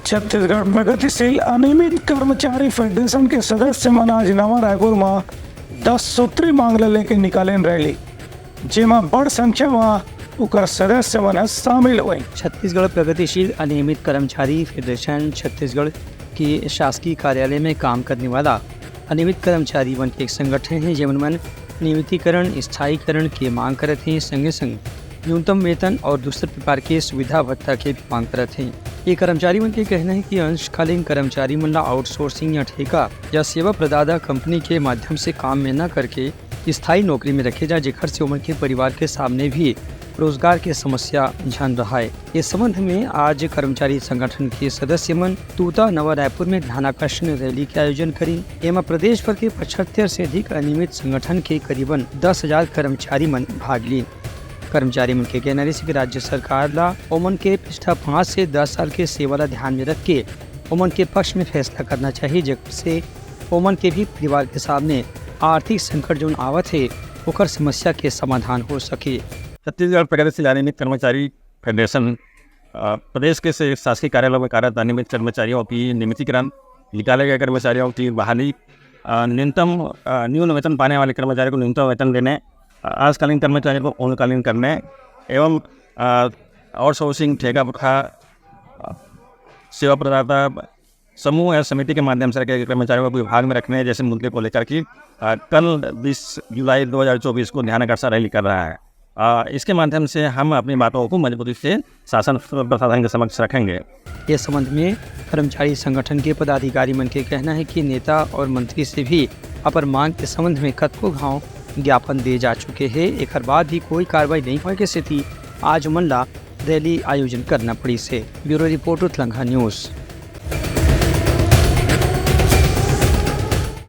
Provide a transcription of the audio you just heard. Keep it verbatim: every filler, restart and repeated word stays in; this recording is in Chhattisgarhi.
छत्तीसगढ़ प्रगतिशील अनियमित कर्मचारी फेडरेशन के सदस्य मन आज नवा रायपुर म दस सूत्री मांग ल लेके निकालेन रैली, जेमा बड़ संख्या म उकर सदस्य मन ह शामिल होए। छत्तीसगढ़ प्रगतिशील अनियमित कर्मचारी फेडरेशन छत्तीसगढ़ के शासकीय कार्यालय में काम करने वाला अनियमित कर्मचारी मन के एक संगठन हे, जेमन मन नियमितीकरण, स्थायीकरण के मांग करत हें। संगे संग न्यूनतम वेतन और दूसर प्रकार के सुविधा भत्ता के भी मांग करत हें। ये कर्मचारी मन के कहना है कि अंशकालीन कर्मचारी मन ला आउटसोर्सिंग या ठेका या सेवा प्रदाता कंपनी के माध्यम से काम में न करके स्थायी नौकरी में रखे जाए, जेखर से ओमन के परिवार के सामने भी रोजगार के समस्या झन रहाय। इस संबंध में आज कर्मचारी संगठन के सदस्य मन तूता नवा रायपुर में ध्यानाकर्षण रैली के आयोजन करिन। एमा प्रदेश भर के पचहत्तर से अधिक अनियमित संगठन के करीबन दस हजार कर्मचारी मन भाग लीन। कर्मचारी मन के कहना रहिस कि राज्य सरकार ला ओमन के पिछला पाँच से दस साल के सेवा ला ध्यान में रख के ओमन के पक्ष में फैसला करना चाहिए, जेकर से ओमन के भी परिवार के सामने आर्थिक संकट जोन आवत हे, ओकर समस्या के समाधान हो सके। छत्तीसगढ़ प्रगतिशील अनियमित कर्मचारी फेडरेशन, अ, प्रदेश के से शासकीय कार्यालयों में कार्यरत अनियमित कर्मचारियों की नियमितीकरण, निकाले गए कर्मचारियों की बहाली, अ, न्यूनतम, अ, न्यून वेतन पाने वाले कर्मचारियों को न्यूनतम वेतन देने, अ, अंशकालीन कर्मचारियों को पूर्णकालीन करने एवं, अ, आउटसोर्सिंग, ठेका प्रथा, अ, सेवा प्रदाता समूह या समिति के माध्यम से रखे गए कर्मचारियों को विभाग में रखने जैसे मुद्दे को लेकर के, अ, कल बीस जुलाई दो हज़ार चौबीस को ध्यानाकर्षण रैली कर रहा है। अ, इसके माध्यम से हम अपनी बातों को मजबूती से शासन प्रशासन के समक्ष रखेंगे। ये संबंध में कर्मचारी संगठन के पदाधिकारी मन के कहना है कि नेता और मंत्री से भी अपन मांग के संबंध में कतको घाव ज्ञापन दे जा चुके हे, एकर बाद भी कोई कार्रवाई नहीं होए के सेती आज मन ला रैली आयोजन करना पड़िस हे। Bureau report, Utlangha news.